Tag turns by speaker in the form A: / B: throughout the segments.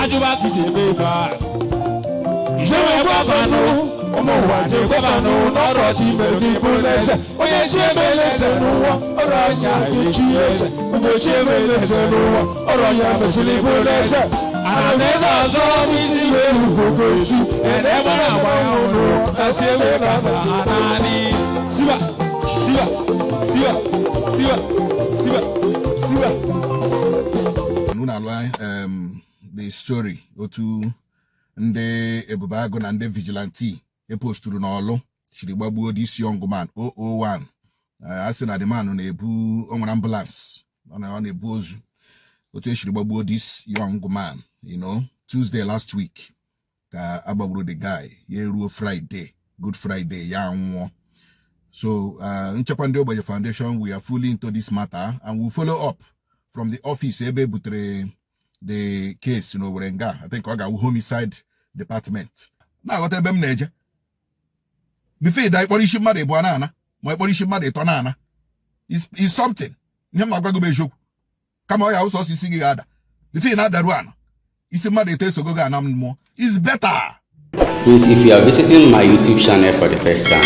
A: Ajụba ka isi eme ife a. Ijewe gwavanụ ụmụ ụwa na-egwavanụ n'ọrụ si mere gị bụrụ eze. Onye si emela eze n'ụwa, ọrụ anya echi eze. Ugochi emela eze n'ụwa, ọrụ ya mesịrị bụrụ eze. Ana m eze ọzọ n'isi wee ugogo echi. Ene gbara agba ya ụlọ, na si ebe ka na anani. Siba, siba, siba, siba, siba, siba.
B: Unu alụ the story otu ndị Ebube Agụ na ndị vigilante eposturu n'ọlụ chiri gbagbuo this young man 001. A sị na the man na-ebu, o nwere ambulance, ọ na-ebu ozu. Otu eshiri gbagbuo this young man, Tuesday last week ka agbagburu the guy. Ya eruo Friday, Good Friday, ya nwụọ. So Nchekwa Ndị Ogbenye Foundation, we are fully into this matter and we follow up from the office ebe e butere the case n'Owerri nga. I think ọ ga-awụ homicide department. Na-aghọta ebe m na-eje before ịda ịkpọrọ isi mmadụ ịbụọ na-ana ma ịkpọrọ isi mmadụ ịtọ na-ana is something. Ihe m agwa gị bụ eziokwu, kama ọ ya ụsọ isi gị ga-ada before ị na-adaru ana, isi mmadụ ịtọ esogo gị ana mmụọ is better.
C: Please, if you are visiting my YouTube channel for the first time,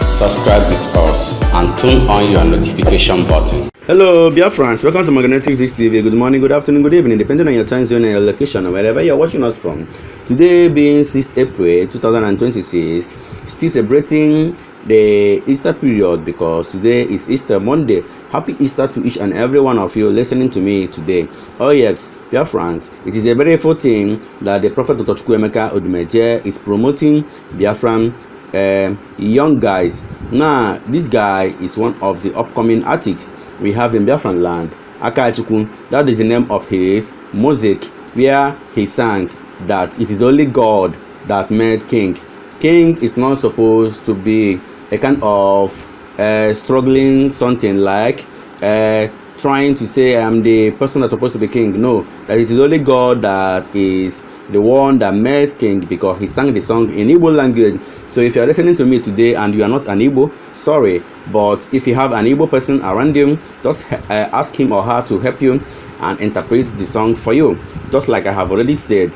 C: subscribe with us and turn on your notification button.
D: Hello, dear friends. Welcome to Magnetic Gist TV. Good morning, good afternoon, good evening, depending on your time zone and your location or wherever you're watching us from. Today being 6th April 2026, still celebrating the Easter period because today is Easter Monday. Happy Easter to each and every one of you listening to me today. Oh yes, dear friends, it is a very full thing that the Prophet Dr. Chukwuemeka Odumeje is promoting Biafran young guys. Now, this guy is one of the upcoming artists we have in Biafran land. Akachukwu, that is the name of his music, where he sang that it is only God that made king. King is not supposed to be a kind of struggling something like trying to say I'm the person that's supposed to be king. No, that it is only God that is the one that makes king, because he sang the song in Igbo language. So if you are listening to me today and you are not an Igbo, sorry, but if you have an Igbo person around you, just ask him or her to help you and interpret the song for you. Just like I have already said,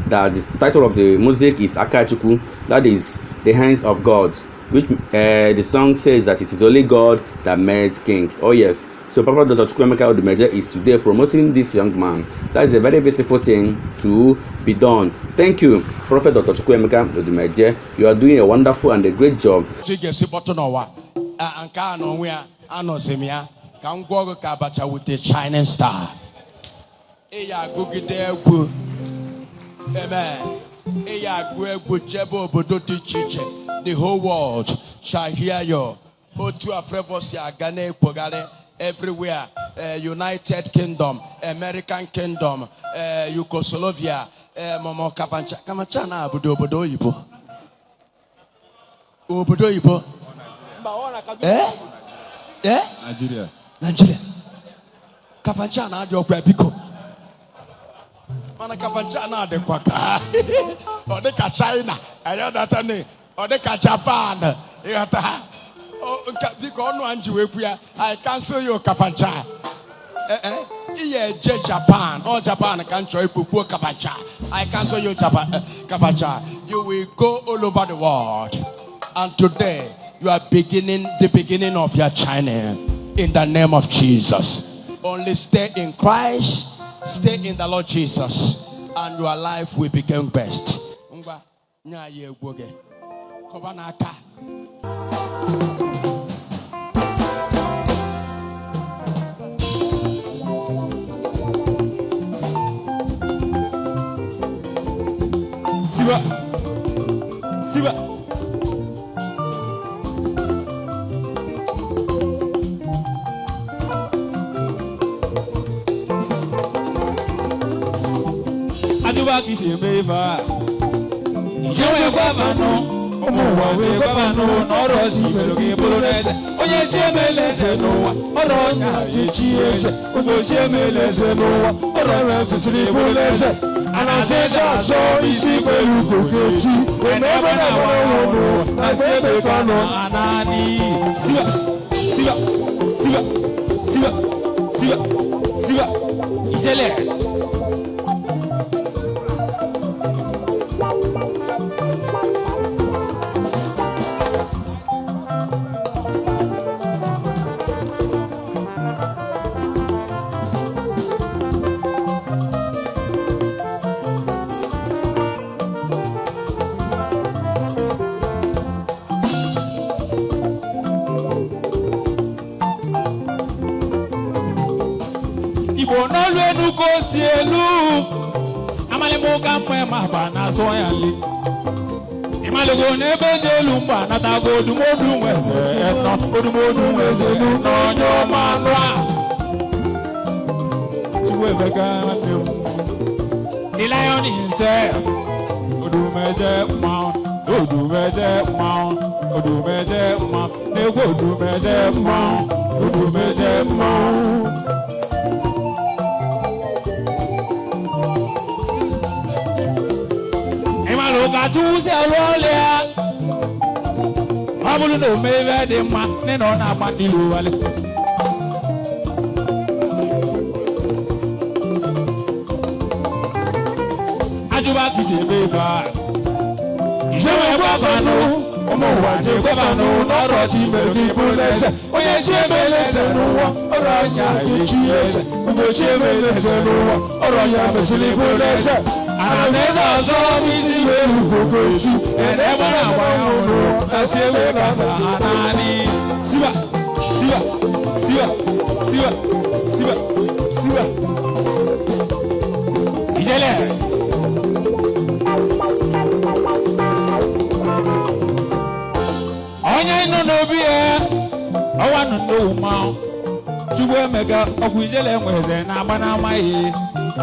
D: that the title of the music is Akachukwu, that is the hands of God, which the song says that it is only God that made king. Oh yes, so Papa Dr. Chukwuemeka Odumeje is today promoting this young man. That is a very beautiful thing to be done. Thank you, Prophet Dr. Chukwuemeka Odumeje. You are doing a wonderful and a great job.
E: Otu ị ga-esi kpọtụ n'ụwa a, nke a n'onwe ya anọzi m ya ka m gwọọ gị ka abacha wute shining star. Ị ya agụgide egwu, amen. Ị ya agụ egwu jebe obodo dị iche iche. The whole world shall hear you. Otu a Flavour si aga na-ekwogharị everywhere, United Kingdom, American Kingdom, Yugoslavia, momo Kapancha Kapancha na obodo obodo oyibo, obodo oyibo, eh eh.
A: Nigeria.
E: Nigeria. Kafancha na-adị ọkwa ya, biko, mana Kafancha na-adịkwa ka ọ dị ka China ayọdata, ọ dị ka Japan, ịghọta? Biko, ọnụ a nji wee kwu ya, I cancel you, Kafancha. Eh, ihe eje Japan, ọ Japan ka m chọọ ikwu kwuo Kafancha. I cancel you, Japan, Kafancha. You will go all over the world, and today you are beginning the beginning of your journey in the name of Jesus. Only stay in Christ, stay in the Lord Jesus, and your life will become best. Ngwa, nye anyị egwu gị. Kọba n'aka.
A: Siba. Siba. Ajụba ka isi eme ife a. Ijewe gwavanụ ụmụ ụwa wee gwavanụ n'ọrụ ọzọ imerụ gị bụrụ n'eze. Onye chi emela eze n'ụwa, ọrụ ọnya echi eze. Ụbọchị emela eze n'ụwa, ọrụ ọnya kwesịrị ịbụrụ eze. A na-azọ eze azọ, isi kwere ugo ga-echi. Eme ebe na-agba n'ụwa na si ebe ka nọ anani. Siba, siba, siba, siba, siba, siba, ijele. si elu amalịmụka mgbe ma gba na-asọ ya nli ịmalụgo n'ebe eji elu mgbe anatago odumodu nweze nọ odumodu nweze elu n'onye ọma anụ a Chukwuemeka nwanne m, the lion himself. Odumeje mmanwụ, odumeje mmanwụ, odumeje mmanwụ na-egwu, odumeje mmanwụ, odumeje mmanwụ. Ịmalụ ka Chukwu si alụ ọlụ ya, ọ bụrụ na o mee ife dị mma nne na ọ na-agba ndị wale. Ajụba ka isi eme ife a ijewe gwavanụ ụmụ ụwa je gwavanụ n'ọrụ ọchị mere gị bụrụ eze onye chi emela eze n'ụwa ọrụ anya echi eze ugochi emela eze n'ụwa ọrụ anya mesịrị bụrụ eze anaeze ọzọ n'isi wee ugogo echi ede gbara agba ya ụlọ esi ebe ka na anani siba siba siba siba siba siba ijele. Onye nọ n'obi ya ọwa nọ n'owu mmanwụ Chukwuemeka ọkwa ijele nweze na-agba n'amaghị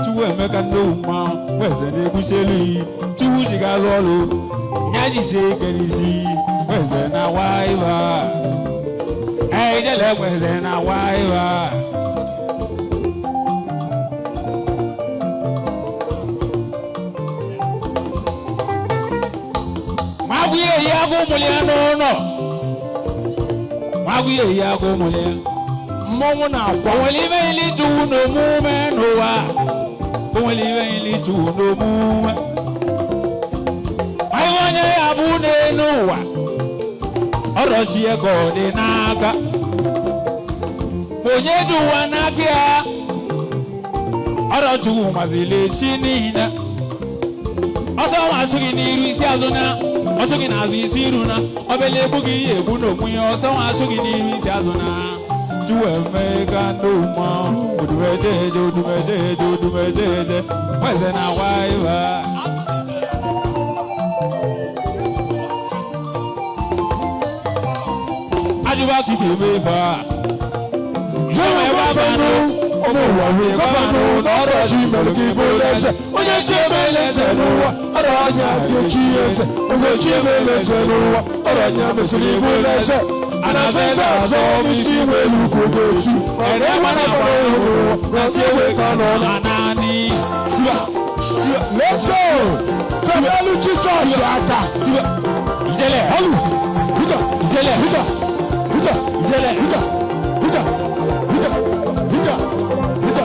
A: Chukwuemeka n'owu mmanwụ nweze na-egbuchelu iyi Chukwu ji ga-alụ ọrụ ya jisie ike n'isi nweze na-awa ịba ee ijele nweze na-awa ịba. Nwagwu ya eyi agụ ụmụlụ ya n'ụlọ, nwagwu ya eyi agụ ụmụlụ ya
E: Mmọnwụ na-akwa.
A: O nwere ibe ili chukwu n'omume n'ụwa, o nwere ibe ili chukwu n'omume ma ihe onye ya bụ n'elu ụwa ọrọchie ka ọ dị n'aka ma onye ji ụwa n'aka ya ọrọchukwu mazili esi niile ọsọ masụ gị n'iru isi azụ na ọsọ gị n'azụ isi iru na ọbịala egbu gị ihe egbu n'onwe ya ọsọ masụ gị n'iru isi azụ na Chukwuemeka n'ụmụ odumejeje odumejeje odumejeje nweze na agwa ịba. Ajụba ka isi eme ife a
E: Jewe gwavanụ ụmụ ụwa wee gwavanụ n'ọrụ ọchị mere gị bụrụ eze onye chi emela eze n'ụwa ọrụ anya ga-echi eze ugochi emela eze n'ụwa ọrụ anya mesịrị bụrụ eze anaza eze azọ n'isi nwere ugwu echi ere gbara agbara ụwa na si ewe ka ọ nọ na
A: naanị siba siba.
E: Let's go! Fẹ̀mẹ́lú Jísọ̀sì aka.
A: Siba ijele.
E: Ọlù! Hújà!
A: Ijele.
E: Hújà! Hújà!
A: Ijele.
E: Hújà! Hújà! Hújà! Hújà! Hújà!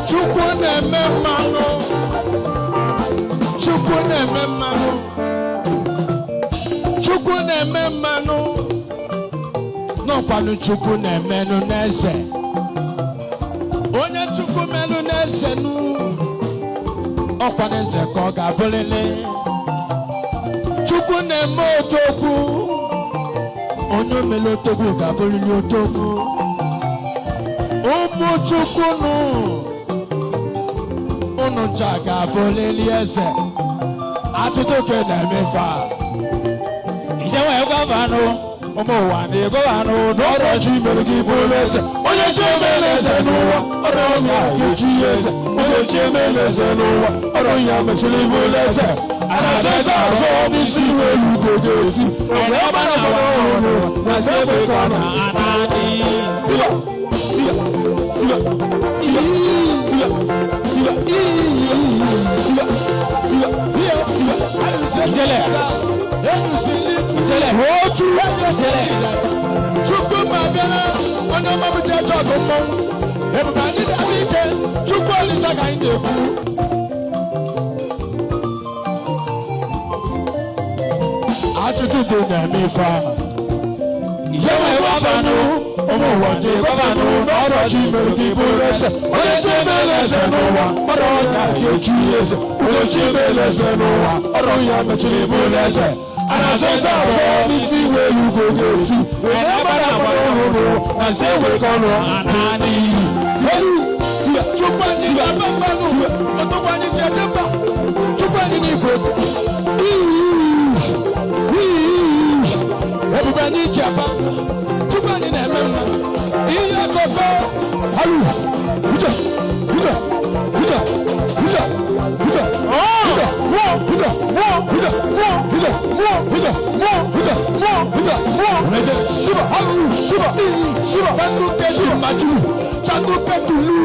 E: Chukwu na-eme mmanụ. Chukwu na-eme mmanụ. Chukwu na-eme mmanụ. N'ọkwanụ Chukwu na-emenụ n'eze. Onye Chukwu melụ n'eze nụ. Ọkwa n'eze ka ọ ga-abụrịrị. Chukwu na-eme otogwu. Onye omele otogwu ga-abụrịrị otogwu. Ụmụ Chukwu nụ. Unu ncha ga-abụrịrị eze. Atụtụ ka na-emefe a.
A: Ijewe gwavanụ ụmụ ụwa na-egovanụ
E: N'ọrụ chi mere gị bụrụ eze. Onye chi emela eze n'ụwa, ọrụ onye a ga-echi eze. Onye chi emela eze n'ụwa, ọrụ ya mesịrị bụrụ eze. Anaza eze azọ n'isi nwere ugo ga-esi. Ere gbara agbara ọhụrụ na si ebe ka ọ na.
A: Anani siba siba siba siba siba siba siba siba siba siba ijele ijele
E: Otu
A: ijele.
E: Chukwu ma abịala onye ọma bụ jeje ọgụ mmọnwụ. Ebube anyị dị ike, Chukwu Olisa ka anyị na-ekwu. Atụtụ dị na-eme ife ahụ.
A: Ijewe gwavanụ
E: Ụmụ ụwa ji gọvanụ n'ọrụ chi mere gị bụrụ eze. Onye chi emela eze n'ụwa, ọrụ ya ga-echi eze. Onye chi emela eze n'ụwa, ọrụ ya mesịrị bụrụ eze. Anaza eze azọ n'isi nwere ugo ga-esi. Were gbara agbara ọhụrụ na nsi ewe ka ọ nọ.
A: Anani siba
E: Elu!
A: ji aba mbanụ. Odogwu anyị ji eje mba. Chukwu anyị n'igwe. Ebube anyị ji aba mba. Chukwu anyị na-eme mma. Ihe koko. Halu. Huja. Huja. Huja. Huja. Huja. Huja. Huja. Huja. Huja. Huja. Huja. Huja. Huja. Shiba. Halu. Shiba. Shiba. Banduke chimaju. Chanduke tulu.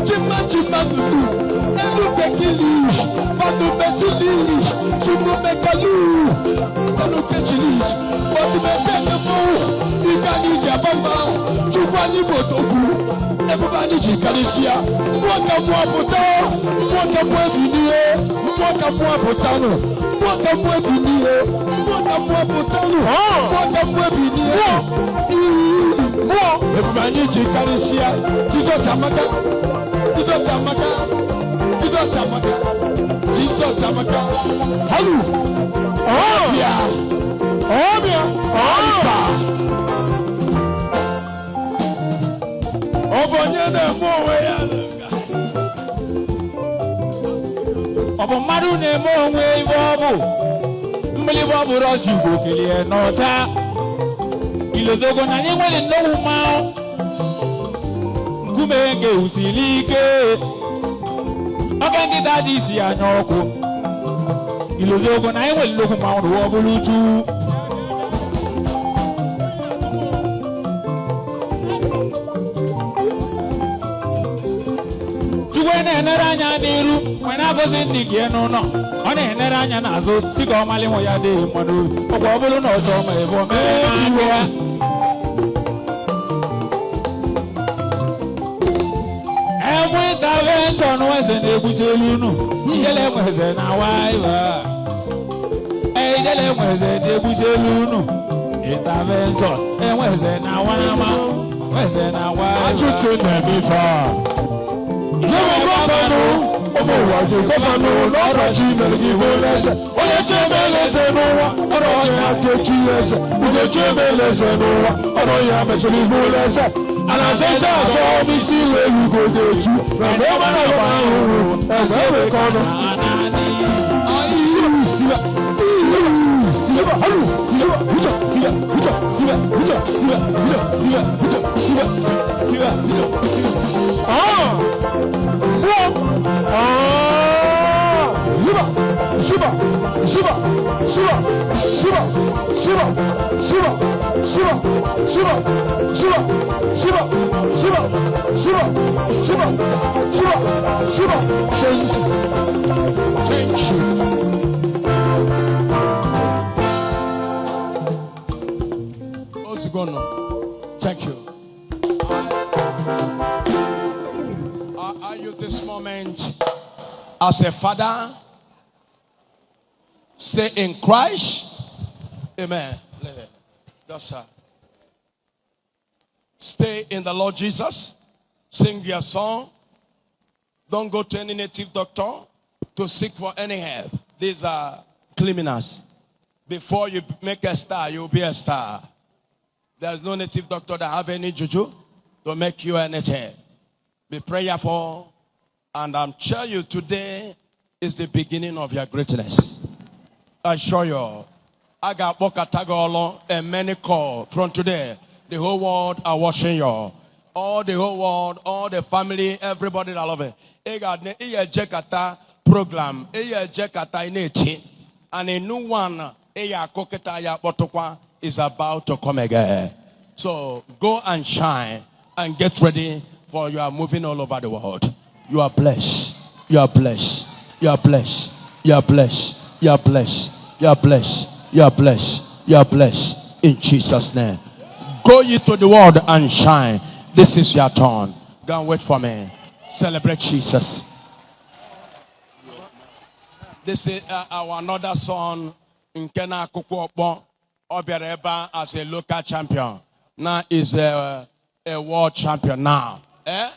A: Chima chima tutu. Eluke kili. Banduke sili. Chumume kalu. Banduke chili. Banduke tekefu. Ike anyị ji aba mba. Chukwu anyị bụ odogwu. Ebube anyị ji karịsịa. Mmụọ ka mmụọ pụta. Mmụọ ka mmụọ ebilie. Mmụọ ka mmụọ pụtanụ. Mmụọ ka mmụọ ebilie. Mmụọ ka mmụọ pụtanụ. Mmụọ ka mmụọ ebilie. Mmụọ. Ebube anyị ji karịsịa. Jizọs amaka. Jizọs amaka. Jizọs amaka. Jizọs amaka. Halu. Ọbịa. Ọbịa. Ọbịa. Ọ bụ onye na-eme onwe ya.
F: Ọ bụ mmadụ na-eme onwe ibe ọ bụ mgbịlịgba ọ bụrụ ọsọ Igbo kelie n'ọcha ilozogo na anyị nwere nnukwu mmanwụ nkume nke usili ike oke nkịta ji isi anya ọkụ ilozogo na anyị nwere nnukwu mmanwụ n'ụwa ọ bụrụ uchu. Chukwu na-enere anya n'iru nwee na-agọzi ndị gị n'ụlọ ọ na-enere anya n'azụ si ka ọ malị nwe ya dị mma n'obi ọkwa ọ bụrụ na ọ chọọ ma ebe ọ mee n'aka ya. Enwe intervention eze na-egbuche elu unu ijele enwe eze na waiva ijele enwe eze na-egbuche elu unu intervention enwe eze na wama eze na waiva.
A: Achụtụ na-eme ife a. Yewe gọvanọ, ụmụ ụwa ji gọvanọ n'ọdachi mere gị bụ eze. Onye si emela eze n'ụwa, ọrụ ya ga-echi eze. Onye si emela eze n'ụwa, ọrụ ya mechiri bụ eze. A na-asa eze azọ n'isi iwe ugo ga-eju. Na mgbe ọ mara agba ahụhụ, eze wekọ ọnụ. Siba, siba, halu, siba, huja, siba, huja, siba, huja, siba, huja, siba, huja, siba, siba, huja, siba. Ah! Ah! Shiba, shiba, shiba, shiba, shiba, shiba, shiba, shiba, shiba, shiba, shiba, shiba, shiba, shiba, shiba, shiba. Change, change.
E: Ozugbo. Thank you. I use this moment as a father. Stay in Christ. Amen. That's her. Stay in the Lord Jesus. Sing your song. Don't go to any native doctor to seek for any help. These are criminals. Before you make a star, you'll be a star. There's no native doctor that have any juju to make you anything. Be prayerful, and I'm sure you today is the beginning of your greatness. I assure you. I got Bokatagolo and many call from today. The whole world are watching you. All the whole world, all the family, everybody that love it. Ị program, and a new one, is about to come again. So go and shine and get ready, for you are moving all over the world. You are blessed. You are blessed. You are blessed. You are blessed. You are blessed. You are blessed. You are blessed. You are blessed. In Jesus' name. Go ye to the world and shine. This is your turn. Go and wait for me. Celebrate Jesus. This is our another son, nke na-akụkwa ọkpọ. Ọ bịara ebe a as a local champion. Now is a world champion now. Eh?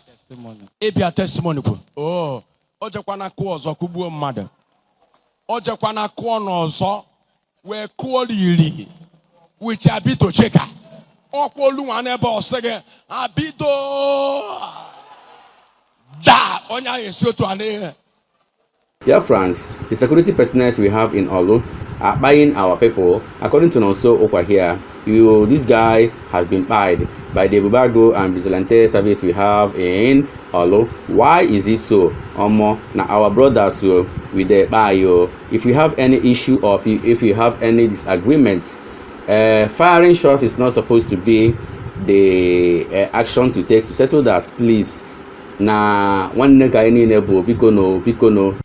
E: Ịbịa testimony kwu. Oh, o jekwana kụọ ọzọ kụgbuo mmadụ. O jekwana kụọ n'ọzọ wee kụọ iri with Abito Chika. Ọkwa olu nwa n'ebe ọ sị gị Abido. Daa onye ahụ esi otu a n'ihe.
D: Dear friends, the security personnel we have in Orlu are buying our people. According to Nonso Ukwa here, this guy has been paid by the Ebubeagu and Vigilante service we have in Orlu. Why is it so? Omo, na our brothers so we dey buy you. If you have any issue or if you have any disagreement, firing shot is not supposed to be the action to take to settle that. Please, na nwanne ka anyị niile bụ, biko no, biko no.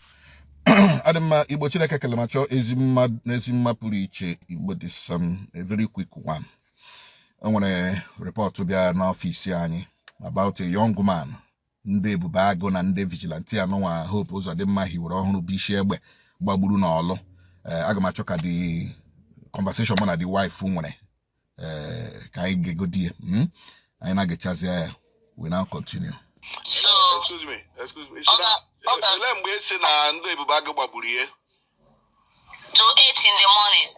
B: Adị mma. Igbo Chineke kele ma chọọ ezi mma na ezi mma pụrụ iche. Igbo dị some a very quick one. O nwere report bịa n'ọfịs anyị about a young man ndị Ebube Agụ na ndị vigilante anụnwa Hope Uzodimma hiwere ọhụrụ bụ isi egbe gbagburu n'Ọlụ. Aga m achọ ka the conversation mụ na the wife nwere, ka anyị gegodi ya. Anyị na-agechazi ya, we now continue.
G: So,
H: Excuse me, excuse me.
G: Oga.
H: Olee mgbe esi na ndị Ebube Agụ gbagburu ihe?
G: To 8 in the morning.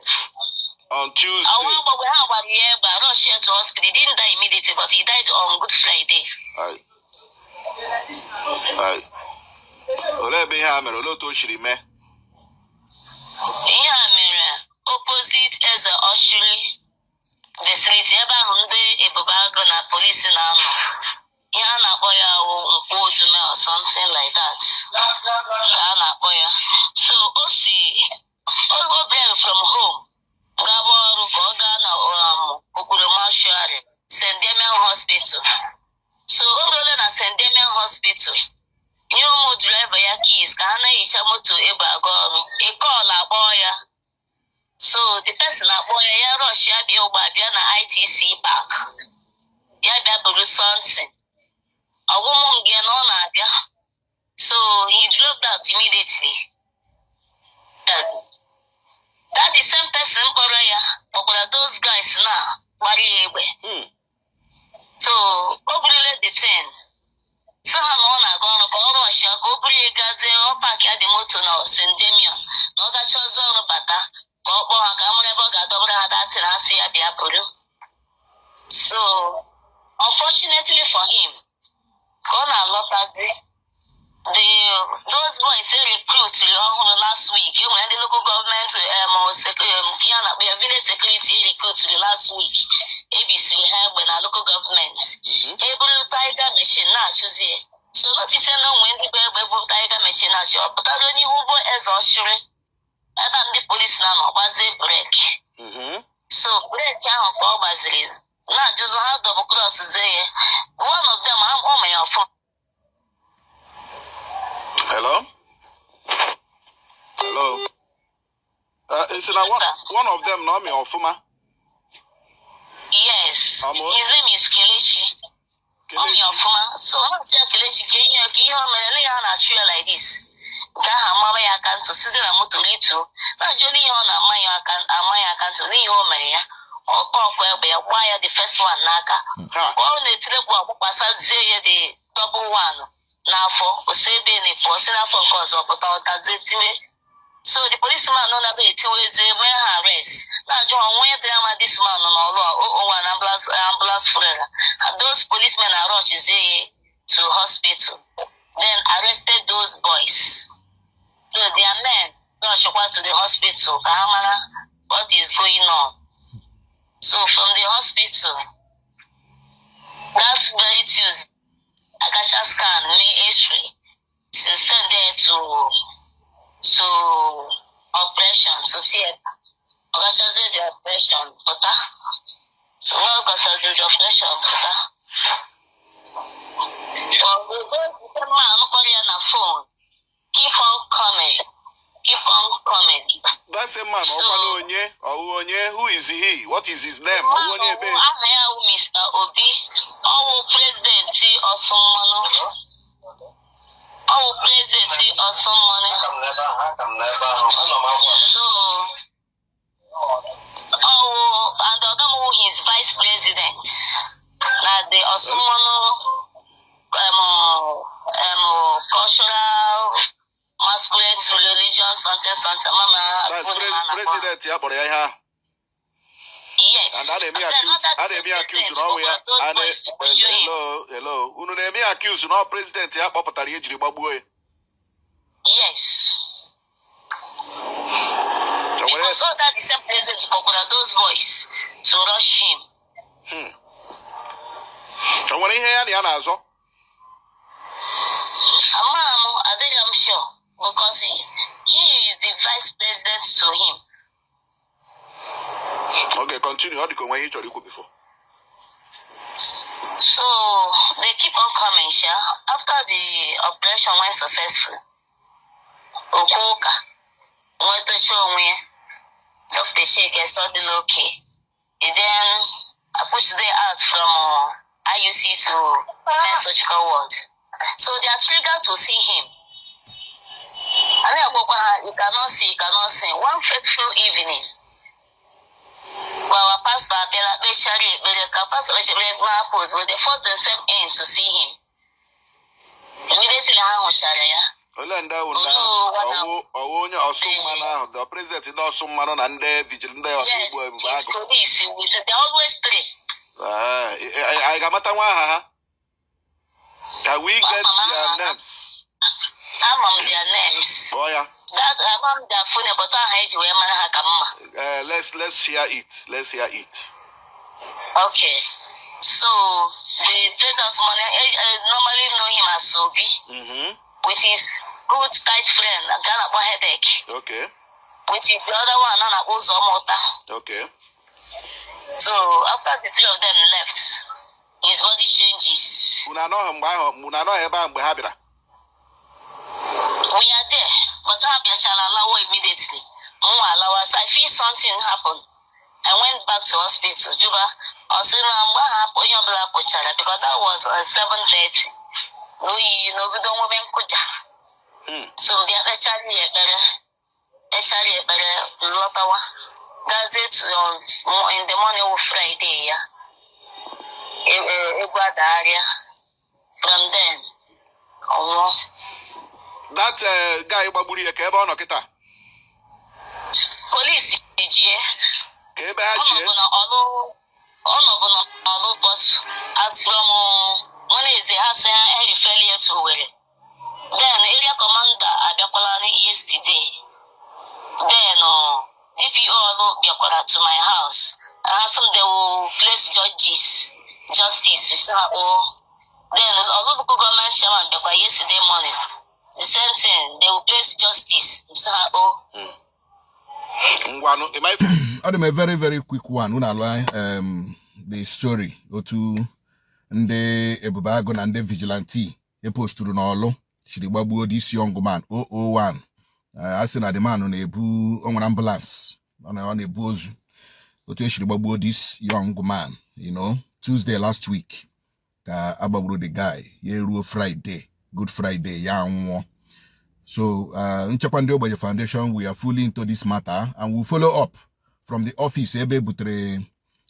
H: On Tuesday.
G: Awa gbagbe ha gbara ya egbe, rush ya to hospital. He didn't die immediately, but he died on Good Friday.
H: Aye. Aye. Olee ebe ihe a mere? Olee otu o siri mee?
G: Ihe a mere opposite Eze Oshiri vicinity, ebe ahụ ndị Ebube Agụ na polisi na-anọ. Ihe a na-akpọ ya wụ Nkwọ Odume or something like that ka a na-akpọ ya. So o si o bịara from home gaba ọrụ ka ọ gaa na Okpuru mortuary, St. Damian Hospital. So o ruola na St. Damian Hospital, nye ụmụ driver ya keys ka ha na-ehicha moto ebe aga ọrụ. Ị call akpọọ ya, so the person akpọ ya, ya rush ya bịa ụgbọ bịa na ITC Park, ya bịa buru something ọgwụmụ nge na ọ na-abịa. So he drove out immediately. That the same person kpọrọ ya kpọkwara those guys na gbara ya egbe. So o burile the thing, sị ha na ọ na-aga ọrụ ka ọ rushia ka o buru ya gazie ọ park ya dị moto na St. Damian, na ọ gacha ọzọ ọrụ bata ka ọ kpọọ ha ka a mara ebe ọ ga-adọbara ha datin ha si ya bịa buru. So unfortunately for him, ka ọ na-alọtazi, those boys e recruit ọhụrụ last week, e nwere ndị local government ya na-akpọ ya village security e recruit last week, ebisiri ha egbe na local government, ha eburu tiger machine na-achụzie. So notice na onwe ndị bụ egbe bụ tiger machine na-achụ, ọ pụtara n'ihu ụgbọ Eze Ọchịrị ebe a ndị polisi na-anọ, gbazie brake. So brake ahụ ka ọ gbaziri na-ajụzụ ha double cross zie ya. One of them, ọ ma ya ọfụ.
H: Hello? Hello? Isi na
G: Sir.
H: one of them na ọ mị ọfụma?
G: Yes. His name is Kelechi. Ọ mị ọfụma. So ha sị ya, Kelechi, ka ihe o mere na ihe a na-achụ ya like this, nke ahụ amaba ya aka ntụ, sizie na moto rituo, na-ajụ n'ihe ọ na-ama ya aka, ama ya aka ntụ n'ihe o mere ya. Ọkọ ọkụ egbe ya gbaa ya the first one n'aka.
H: Ha.
G: Ka ọ na-etirekwu agbakwasazie ya the double one n'afọ, osi ebe na pụọ si n'afọ nke ọzọ pụta, ọtazie tiwe. So the policeman nọ na-ebe etiwezie, mee ha arrest, na-ajụ ha onwe bịara ma this man nọ n'ọlụ a o na ambulance funeral. And those policemen arọchizie ya to hospital, then arrested those boys. So their men rushkwa to the hospital ka ha mara what is going on. So from the hospital, that very Tuesday, agacha scan, mee x-ray, to send there to operation, to theatre. Ọgachazie the operation pụta. So ọ gachazie the operation pụta, the man kpọrọ ya na phone keep on coming, keep on coming.
H: That same man, ọkwa onye ọwụ onye? Who is he? What is his name? Ọwụ onye ebe?
G: Aha ya wụ Mr. Obi. Ọwụ president Ọsụmmanụ, ọwụ president Ọsụmmanụ. So ọwụ and oga m wụ his vice president na the Ọsụmmanụ cultural masquerade religion something something mama.
H: That's president ya kpọrọ ya ihe ahụ.
G: Yes. Yes.
H: And a na-eme
G: And then
H: accuse,
G: under
H: a
G: the
H: na-eme
G: same
H: accuse
G: president
H: na ọwụ ya.
G: kpọkwara those
H: A na
G: boys to pursue him.
H: Hello, hello. Unu na-eme accuse na ọ president ya kpọpụtara ya ejiri gbagbuo ya.
G: Yes.
H: O nwere
G: Because all that the same president kpọkwara those boys to rush him.
H: O nwere ihe ya na ya na-azọ?
G: Ama m, adịghị m sure because he is the vice president to him.
H: Okay, continue. Ọ dị ka onwe ihe ị chọrọ ikwu before.
G: So they keep on coming, sha. After the operation went successful, okwu ụka nwetacha onwe ya, Dr. Chike sọ dịla okay. He then I pushed them out from IUC to men's surgical ward. So they are triggered to see him. A na-agwakwa ha, "You cannot see, you cannot see." One fateful evening, mgbe our pastor abịala kpechara ekpere, ka pastor kpechara ekpere na post, they forced themselves in to see him. Immediately ha hụchara ya,
H: Ole ndị ahụ, ndị
G: Olu,
H: ahụ?
G: wana-
H: Ọwụ onye ọsụ mmanụ ahụ, the president ndị ọsụ mmanụ na ndị vigil, ndị ọsụ
G: Yes,
H: ugbo ebube
G: chief
H: agụ?
G: police with they always three.
H: Ee, anyị ga-amata nwa aha ha? Can we get
G: Mama.
H: their names?
G: Ama m their names.
H: Kpọọ ya.
G: That ama m their phone, but aha eji wee mara ha ka mma.
H: Let's hear it. Let's hear it.
G: Okay, so the president money, normally know him as Obi with his good tight friend nke a na-akpọ Headache, with the other one a na-akpọ Ụzọmụta. So after the three of them left, his body changes.
H: Unu anọghị mgbe ahụ? Unu anọghị ebe ahụ mgbe ha bịara?
G: We are there, but ha bịachara lawa immediately. Nwa alawa, so I feel something happen. I went back to hospital. Juba, ọ sị na mgbe ahụ onye ọbụla pụchara, because that was 7:30. N'oyiyi na obido nwebe nkụja. So m bịa kpechara ya ekpere, kpechara ya ekpere, nlọtawa. Gazie to on, in the morning wụ Friday ya. Egwu adagharịa. From then, ọ nwụọ.
H: That guy gbagburu ya, ka ebe ọ nọ kịta?
G: Polisi jie.
H: Ka ebe ha jie?
G: Ọnọbụ na ọlụ, ọnọbụ na ọlụ, but as from Wednesday, ha sị ha erifeli ya to Owerri. Then area commander abịakwala yesterday. Then DPO ọlụ bịakwara to my house. Ha sị m they will place judges justice, sị ha oh. Then ọlụ local government chairman bịakwa yesterday morning, the same thing, they will place justice, sị ha oh.
H: Ngwanụ, ị ma ife
B: Ọ dị m a very very quick one. Unu alụ the story otu ndị ebube agụ na ndị vigilante eposturu n'ọlụ shiri gbagbuo this young man 001. A sị na the man na-ebu, o nwere ambulance, ọ na-ebu ozu. Otu esiri gbagbuo this young man, Tuesday last week ka agbagburu the guy, ya eruo Friday, Good Friday, ya nwụọ. So Nchekwa Ndị Ogbenye Foundation, we are fully into this matter and we follow up from the office ebe e butere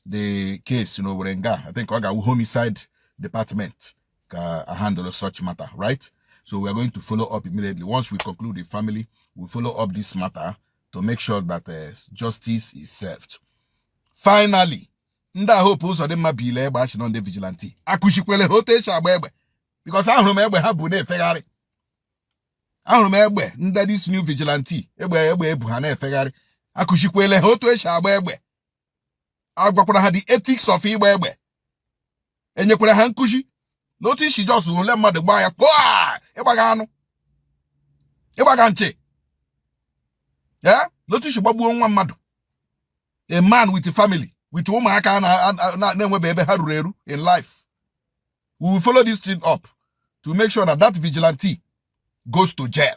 B: the case n'Owerri nga. I think ọ ga-awụ homicide department ka handle such matter, right? So we are going to follow up immediately. Once we conclude the family, we follow up this matter to make sure that justice is served. Finally, ndị a Hope Uzodimma bile egbe achị nọ ndị vigilante akụchikwele ha otu esi agba egbe, because ahụrụ m egbe ha bụ na-efegharị. Ahụrụ m egbe ndị this new vigilante, egbe ebu ha na-efegharị. Akụchikwele ha otu esi agba egbe, agwakwara ha the ethics of ịgba egbe, enyekwara ha nkụzi n'otu isi jos ole mmadụ gbaa ya kpụa ịgbaga anụ ịgbaga nchi ya, n'otu isi gbagbuo nwa mmadụ, a man with a family, with ụmụaka na-enwebe ebe ha ruru eru in life. We will follow this thing up to make sure that that vigilante goes to jail.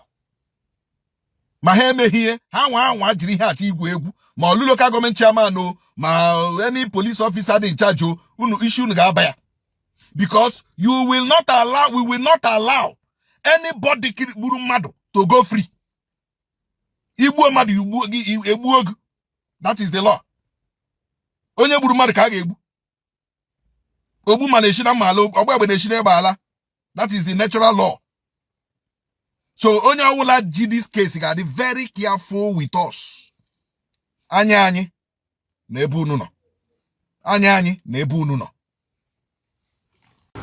B: Ma ha emeghị ihe ha nwa anwa jiri ihe achọ igwu egwu, ma ọlụ local government chairman o, ma any police officer dị in charge o, unu isi unu ga-aba ya, because you will not allow, we will not allow anybody gburu mmadụ to go free. Igbuo mmadụ, igbuo gị, egbuo gị. That is the law. Onye gburu mmadụ ka a ga-egbu. Ogbu ma na-esi na mma ala, ọgba egbe na-esi n'egbe ala. That is the natural law. So onye ọbụla ji this case ga-adị very careful with us. Anya anyị na ebe unu nọ. Anya anyị na ebe unu nọ.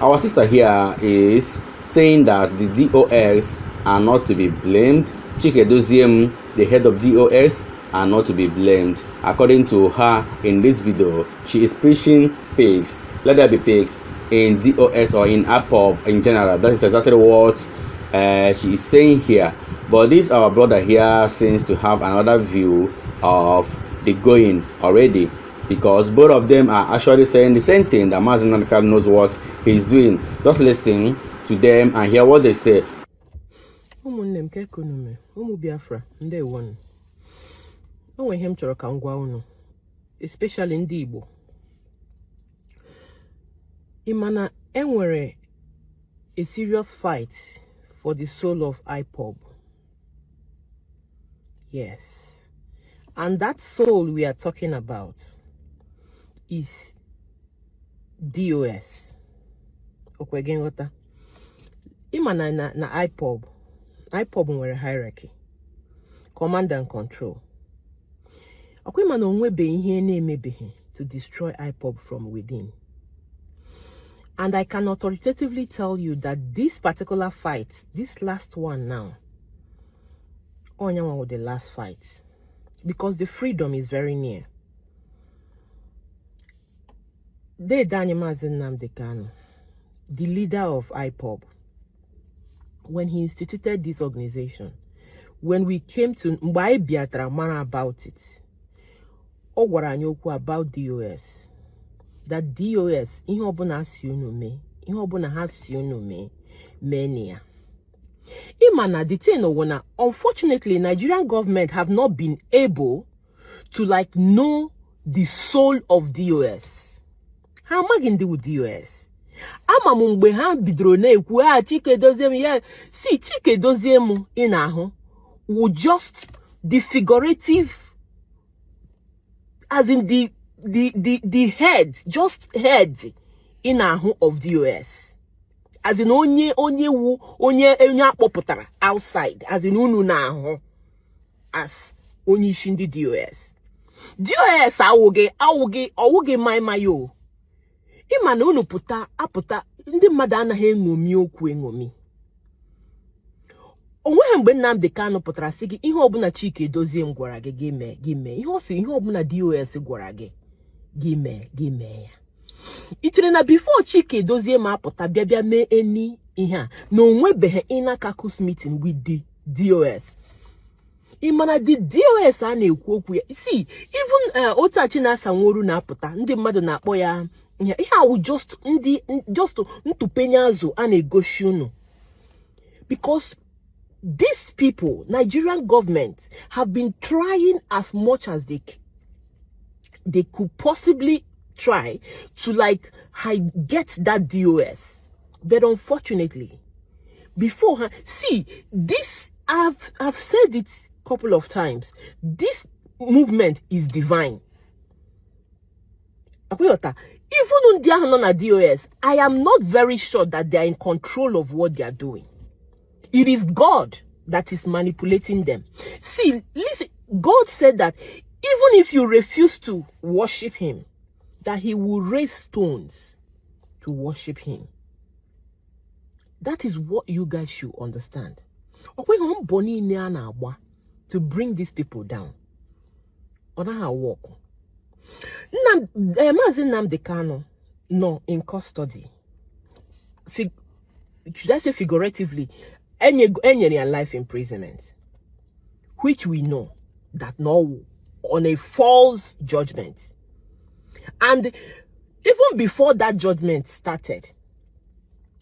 D: Our sister here is saying that the DOS are not to be blamed. Chike Edoziem, the head of DOS, are not to be blamed. According to her in this video, she is preaching peace. Let there be peace in DOS or in IPOB in general. That is exactly what she is saying here. But this our brother here seems to have another view of the going already, because both of them are actually saying the same thing, that Mazi Nnamdi Kanu knows what he's doing. Just listen to them and hear what they say.
I: Ụmụnne m, ka unu mee? Ụmụ Biafra, ndewonu. O nwere ihe m chọrọ ka m gwa unu, especially ndị Igbo. Ị ma na enwere a serious fight for the soul of IPOB? Yes, and that soul we are talking about is DOS. Okwe gị nghọta? Ịma na IPOB nwere hierarchy, command and control. Ọkwa ịma na onwebeghị ihe na-emebeghị to destroy IPOB from within? And I can authoritatively tell you that this particular fight, this last one now, onyanwa with the last fight, because the freedom is very near. Dede anyị Maazị Nnamdi Kanu, the leader of IPOB, when he instituted this organization, when we came to, mgbe anyị bịatara mara about it, ọ gwara anyị okwu about DOS, that DOS, ihe ọbụla si unu mee, ihe ọbụla ha si unu mee, mee na ya. Ịma na the thing wụ na unfortunately, Nigerian government have not been able to like know the soul of DOS. Ha amaghị ndị wụ DOS. Ama m mgbe ha bidoro na-ekwu a Chike Dozie m ya si Chike Dozie m, ị na-ahụ, wụ just the figurative, as in the head, just head ị na-ahụ of DOS, as in onye wu onye akpọpụtara outside, as in unu na-ahụ as onye isi ndị DOS. DOS awụghị ọwụghị maịmaị o. Ịma na unu pụta apụta, ndị mmadụ anaghị eṅomi okwu eṅomi. O nweghị mgbe Nnamdi Kanu pụtara sị gị ihe ọbụla Chike Dozie m gwara gị, gị mee, gị mee. Ihe ọ sị, ihe ọbụla DOS gwara gị, gị mee, gị mee ya. Ị chere na before Chike Dozie ma apụta bịa mee eni ihe a, na onwebeghị inner caucus meeting with the DOS? Ị mana the DOS a na-ekwu okwu ya, see, even otu a Chinasa Nworu na-apụta, ndị mmadụ na-akpọ ya ihe awụ just ndị just ntụpenye azụ a na-egosi unu, because these people, Nigerian government, have been trying as much as they could possibly try to like get that DOS. But unfortunately, before her, see, this, I've said it a couple of times, this movement is divine. Akwụghọta, even ndị ahụ nọ na DOS, I am not very sure that they are in control of what they are doing. It is God that is manipulating them. See, listen, God said that even if you refuse to worship him, that he will raise stones to worship him. That is what you guys should understand. Ọkwa mbọ niile a na-agba to bring these people down, ọ naghị awụ ọkụ. Maazị Nnamdi Kanu nọ in custody. Should I say figuratively, enyere ya life imprisonment, which we know that no, on a false judgment. And even before that judgment started,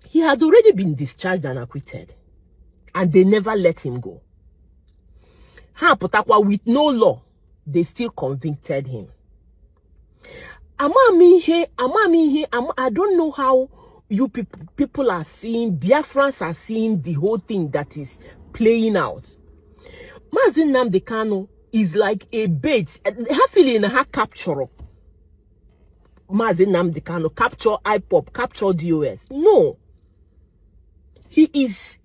I: he had already been discharged and acquitted, and they never let him go. Ha pụtakwa with no law, they still convicted him. Ama m ihe, ama m ihe, I don't know how you people are seeing, Biafrans are seeing the whole thing that is playing out. Maazị Nnamdi Kanu is like a bait. Ha feeling na ha capture Maazị Nnamdi Kanu, capture IPOB, capture DOS. No. He is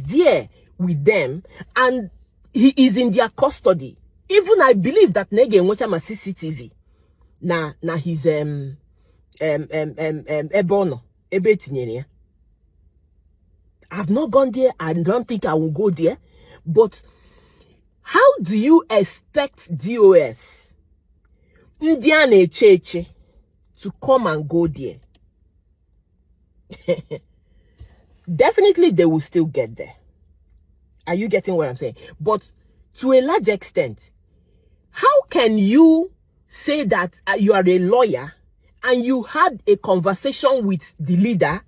I: there with them and he is in their custody. Even I believe that na ga enwecha ma CCTV. na his ebe ọ nọ, ebe etinyere ya. I've not gone there. I don't think I will go there. But how do you expect DOS, ndị a na-eche eche, to come and go there? Definitely they will still get there. Are you getting what I'm saying? But to a large extent, how can you say that you are a lawyer and you had a conversation with the leader,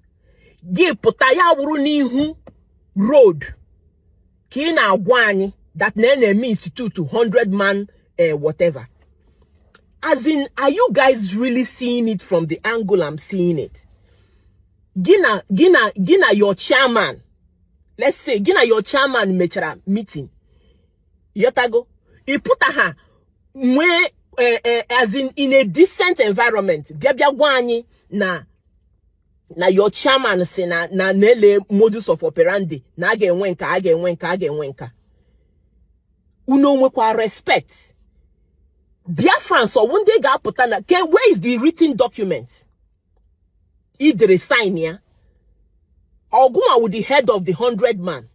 I: gị pụta ya wụrụ n'ihu road ka ị na-agwa anyị that na na-eme institute 100 man whatever? As in, are you guys really seeing it from the angle I'm seeing it? Gị na your chairman, let's say gị na your chairman mechara meeting, yotago, ị pụta ha nwee as in a decent environment, bịa bịa gwa anyị na your chairman si na na-ele modus of operandi, na a ga-enwe nka, a ga-enwe nka, a ga-enwe nka. Unu nwekwa respect? Biafrans, ọwụ ndị ga-apụta na ke? Where is the written document idere sign ya? Ọgụnwa with the head of the 100 man.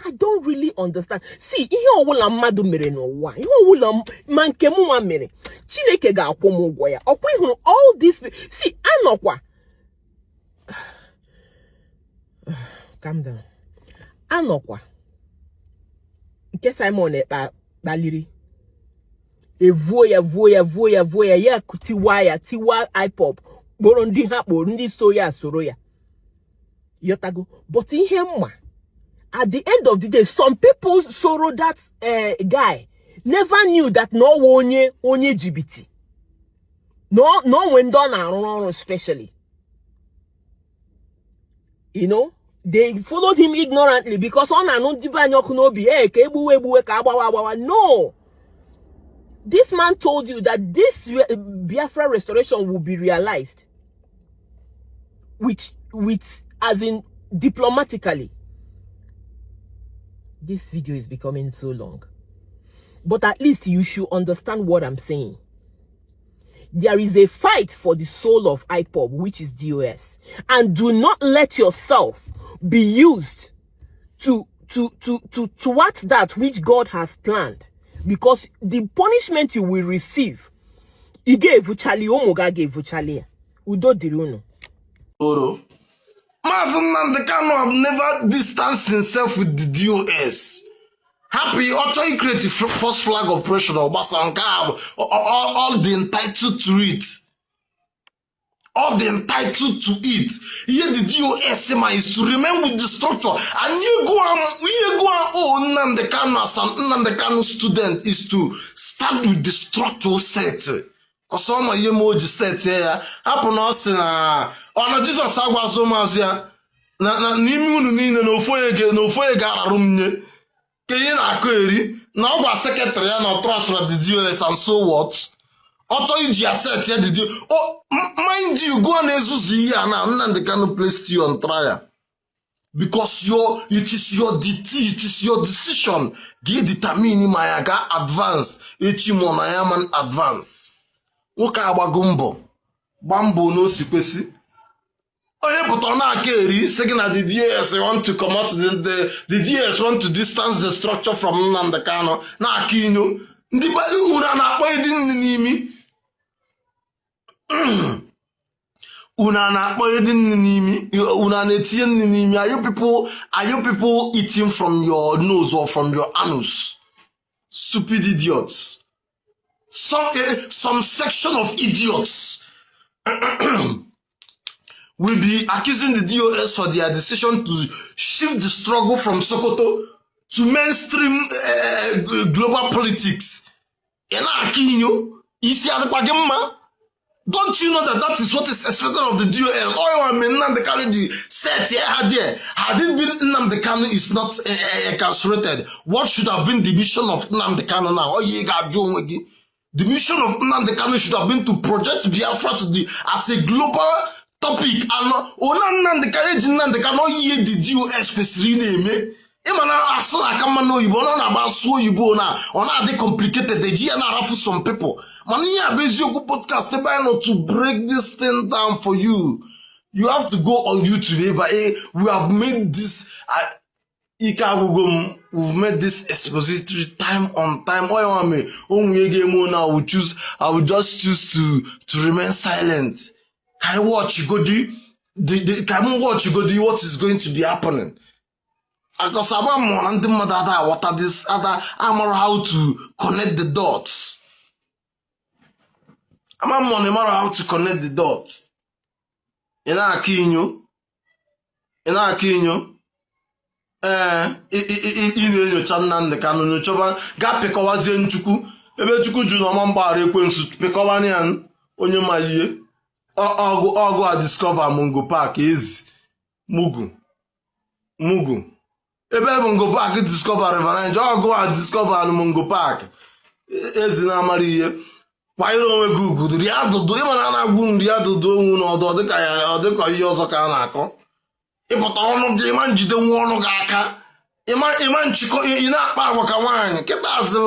I: I don't really understand. See, ihe ọbụla mmadụ mere n'ụwa, ihe ọbụla ma nke m nwa mere, Chineke ga-akwụ m ụgwọ ya. Ọkwa ịhụrụ all this? See, anọkwa, calm down, anọkwa nke Simon Ekpa kpaliri evuo ya, vuo ya, vuo ya, vuo ya, ya tiwa ya, tiwa IPOB, kpọrọ ndị ha kpọrọ, ndị so ya soro ya, yotago. But ihe mma, at the end of the day, some people soro that guy never knew that na ọwa onye jibiti na onwe ndị ọ na-arụ ọrụ, especially they followed him ignorantly because ọ na-anụ ndị be anyị ọkụ n'obi, hey, ka egbuwe egbuwe, ka agbawa agbawa. No, this man told you that this Biafra restoration will be realized with as in diplomatically. This video is becoming so long, but at least you should understand what I'm saying. There is a fight for the soul of IPOB, which is DOS, and do not let yourself be used to thwart that which God has planned, because the punishment you will receive, ị ga-evuchali, ụmụ gị ga-evuchali ya. Udo dịrị unu.
J: Oro. Maazị Nnamdi Kanu have never distanced himself with the DOS. Happy ọchọ create first flag operation ọgbasa nke a, all the entitled to it. All the entitled to it. Ihe the DOS ma is to remain with the structure. And you go and owe Nnamdi Kanu as an Nnamdi Kanu student is to stand with the structure set. Ọsọ ma ihe ma o ji set ya, hapụ na ọ sị na ọ na Jizọs agwazụ ụmụazụ ya na n'ime unu niile na ofu onye ga-ararụ m nye, ka ihe na-akụ eri na ọ gwa secretary ya na ọ trust the DOS, and so what? Ọ chọọ iji ya set ya the DOS. Mind you, go na-ezuzu ihe a na Nnamdi Kanu placed you on trial because your it is your duty, it is your decision ga-determine ma ya ga advance echi ma na ya man advance. Nwoke agbago mbọ, gba mbọ na o si kwesị. Onye pụta ọ na-aka eri sị gị na the DOS want to comot the DOS want to distance the structure from Nnamdi Kanu, na-aka inyo ndị unu a na-akpọ ịdị nri n'imi, unu a na-akpọ ịdị nri n'imi, unu a na-etinye nri n'imi. Are you people eating from your nose or from your anus? Stupid idiots. Some section of idiots will be accusing the DOS for their decision to shift the struggle from Sokoto to mainstream global politics. Ị na-aka inyo, isi adịkwa gị mma? Don't you know that that is what is expected of the DOS? Oh, I mean, Nnamdi Kanu the set here had there. Had it been Nnamdi Kanu is not incarcerated, what should have been the mission of Nnamdi Kanu now? Oh, you got Joe. The mission of Nnamdi Kanu should have been to project Biafra to the as a global topic. And ona Nnamdi Kanu eji Nnamdi Kanu ihe the DOS kwesịrị ị na-eme. Ịma na asụ na-aka mma n'oyibo, ọ na-agba asụ oyibo na ọ na-adị complicated, eji ya na-arafu some people. Mana ihe a bụ Eziokwu Podcast, ebe anyị nọ to break this thing down for you. You have to go on YouTube ebe we have made this ike agwụgo m. We've made this expository time on time. Onye nwa mee onwe ga-eme na I will just choose to remain silent. Ka anyị watch godi the ka m watch godi what is going to be happening, because agba mmụọ na ndị mmadụ ada aghọta this, ada amara how to connect the dots. Ama mmụọ na ịmara how to connect the dots. Ị na-akọ inyo, ị na-akọ inyo. Ee, ị na-enyocha Nnamdị Kanụ, nyochaba, gaa pịkọwazie Nchukwu ebe Chukwu jụ na ọma mgbaghara ekwensu. Pịkọwana ya, onye ma ihe ọgụ ọgụ a discover Mungo Park, ezi mugu mugu ebe Mungo Park discover River Niger, ọgụ a discover Mungo Park. Ezi na-amara ihe, kwanyere onwe gị ugwu, rie adụdụ. Ịma na a na-agwụ nri adụdụ onwu n'ọdụ, ọ dịka ya, ọ dịka ihe ọzọ ka a na-akọ. Ịpụta ọnụ gị, ịma njide nwa ọnụ gị aka, ịma nchịkọ. Ị na-akpa agwa ka nwaanyị kịta azị.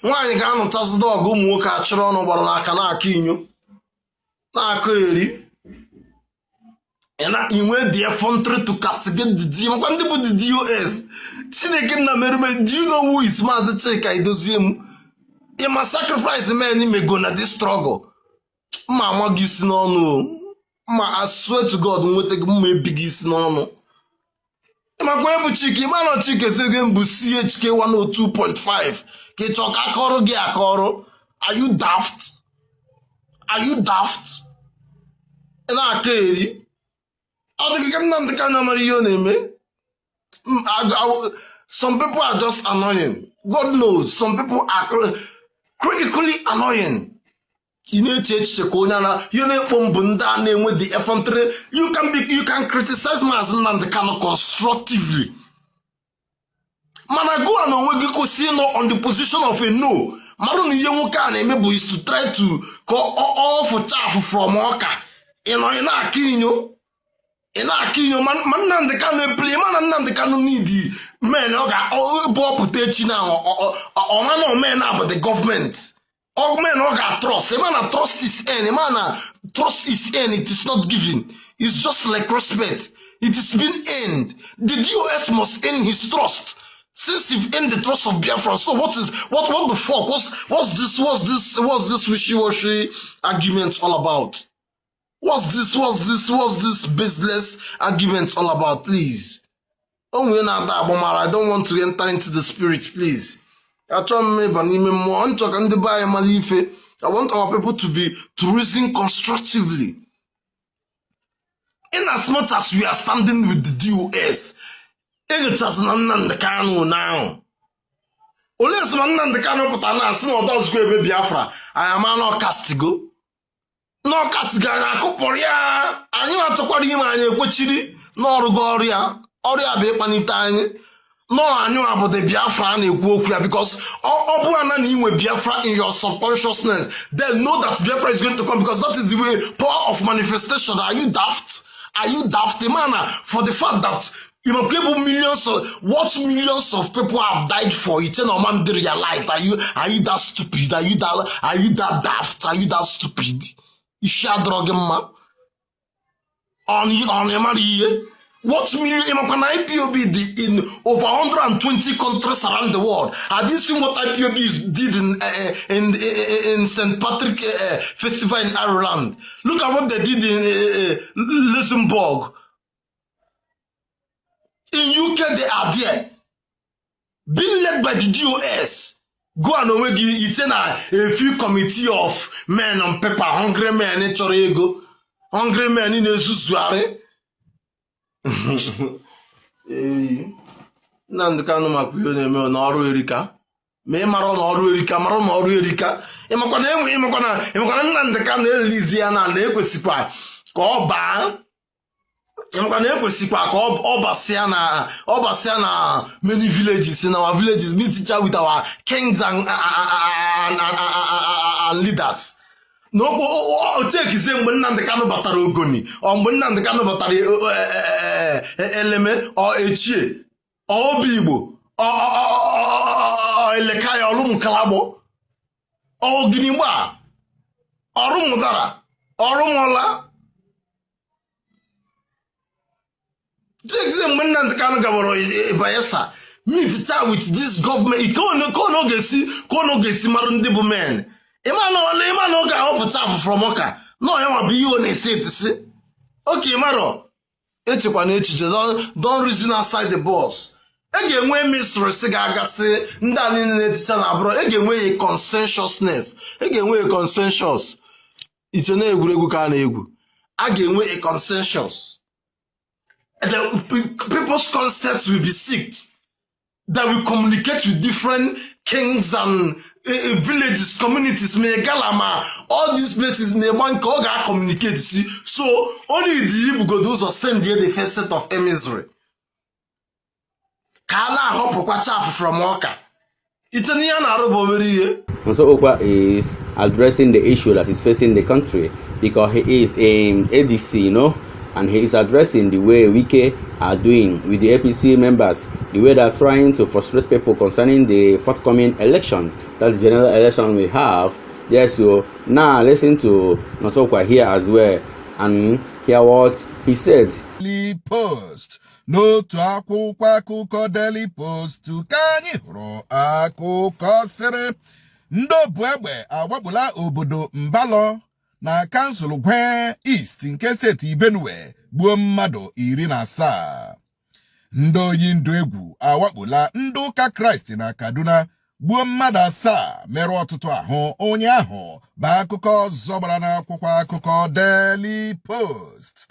J: Nwaanyị ga-anụchazide ọgụ, ụmụ nwoke achịrị ọnụ gbara n'aka, na-akọ inyo, na-akọ eri. Inwe the effrontery to castigate the D makwa ndị bụ the DOS. Chineke nna merume, do you know who is Maazị Chika Edozie m? Ịma sacrifice men mego na this struggle? Mma ama gị isi n'ọnụ o. Mma, I swear to God, nweta gị, mma ebi gị isi n'ọnụ. Ịmakwa ebu Chike, ịma na Chike ego mbụ CHK 102.5 ka ị chọọ ka akọrọ gị akọrọ. Are you daft? Are you daft? Ị na-akọ eri. Ọ dị ka Nnamdị Kanu mara ihe ọ na-eme. Some people are just annoying. God knows some people are critically annoying. Ị na-eche echiche ka onye ara. Ihe na-ekpo mbụ ndị a na-enwe the effrontery. You can criticize Maazị Nnamdị Kanu constructively, mana gụwa na onwe gị kwụsị ịnọ on the position of a no. Marụ na ihe nwoke a na-eme bụ is to try to ka ọ fụcha from ọka. Ị nọ, ị na-akọ inyo, ị na-akọ inyo. Ma Nnamdị Kanu epili, ma na Nnamdị Kanu need men ọ ga-bụ ọpụta echi na ọma na men bụ the government men ọ ga-trust. Ịma na trust is earned. Ịma na trust is earned, it is not given. It's just like respect, it is being earned. The DOS must earn his trust since you've earned the trust of Biafra. So what is what the fuck? What's this what's this wishy-washy argument all about? What's this baseless argument all about, please? Onwe na-ada agbamara. I don't want to enter into the spirit, please. Achọrọ m ịba n'ime mmụọ nchọ ka ndị be anyị mara ife. I want our people to be to reason constructively. In as much as we are standing with the DOS, enyochasị na Nnamdị Kanu now. Olee sị ma Nnamdị Kanu pụtara na asị na ọdọzikwa ebe Biafra, anyị ama na ọkastigo na ọkastigo, anyị akụpụrụ ya. Anyị achọkwara ime anyị ekwechiri n'ọrụgo ọrụ ya. Ọrụ ya bụ ịkpanite anyị nọọ. Anyị bụ the Biafra a na-ekwu okwu ya, because ọ bụ ana na inwe Biafra in your subconsciousness, then know that Biafra is going to come, because that is the way, power of manifestation. Are you daft? Are you daft, man? For the fact that you know people, millions of what, millions of people have died for it, and man realize, are you that stupid? Are you that daft? Are you that stupid? Isi adọrọ gị mma. Ọ na-ịmara ihe what million? Ịmakwa na IPOB dị in over 120 countries around the world? Have you seen what IPOB did in St. Patrick Festival in Ireland? Look at what they did in Luxembourg, in UK. They are there being led by the DOS. Go and onwe gị iche na a few committee of men on paper, hungry men chọrọ ego, hungry men na-ezuzugharị. Ee, Nnamdị Kanụ makwa ihe ọ na-eme na ọrụ erika. Ma ị mara na ọrụ erika, mara na ọrụ erika. Ịmakwa na enwe, ịmakwa na Nnamdị Kanụ erilizi ya na ekwesịkwa ka ọ baa. Ịmakwa na ekwesịkwa ka ọ basịa na many villages, in our villages, meet with our kings and leaders na ochekizie mgbe Nnamdị Kanụ batara Ogoni, ọ mgbe Nnamdị Kanụ batara Eleme, ọ echie. Obigbo, ọ Elekaya, Ọlụmkalagbo, Oginigba, Ọrụmụdara, Ọrụmụla. Chekizie mgbe Nnamdi Kanu gabara Bayelsa meet with this government, ka ọ ga-esi ka ọ ga-esi mara ndị bụ men. Ịma na ọ ga-ahọpụta afụ from Ọka na ọ ya nwa bụ ihe ọ na-esi etisi oke ịmarọ echekwana echiche. Don't reason outside the box. E ga-enwe emissaries ga-agasị ndị a niile na-eticha na abụrụ e ga-enwe a consensusness, e ga-enwe a consensus. Iche na egwuregwu ka a na-egwu. A ga-enwe a consensus. The people's consent will be seeked, that will communicate with different kings and villages, communities, ma Igala, ma all these places na-egba nke ọ ga-communicate si. So only the ibugodo ụzọ send the first set of emissary ka a na-ahọpụkwa chaff from Ọka. Iche na ihe a na-arụ bụ obere ihe.
D: Nonso Nkwa is addressing the issue that is facing the country because he is in ADC, and he is addressing the way Wike are doing with the APC members, the way they are trying to frustrate people concerning the forthcoming election, that general election we have. Yes, so now listen to Nonso Nkwa here as well and hear what he said.
B: Daily Post. N'otu akwụkwọ akụkọ Daily Post ka anyị hụrụ akụkọ sịrị ndị obu egbe awakpola obodo Mbalọ na kansụl Gwer East nke steeti Benue, gbuo mmadụ 17. Ndị oyi ndụ egwu awakpola ndị ụka Kraịst na Kaduna, gbuo mmadụ 7, merụọ ọtụtụ ahụ ụnyaahụ, bụ akụkọ ọzọ gbara n'akwụkwọ akụkọ Daily Post.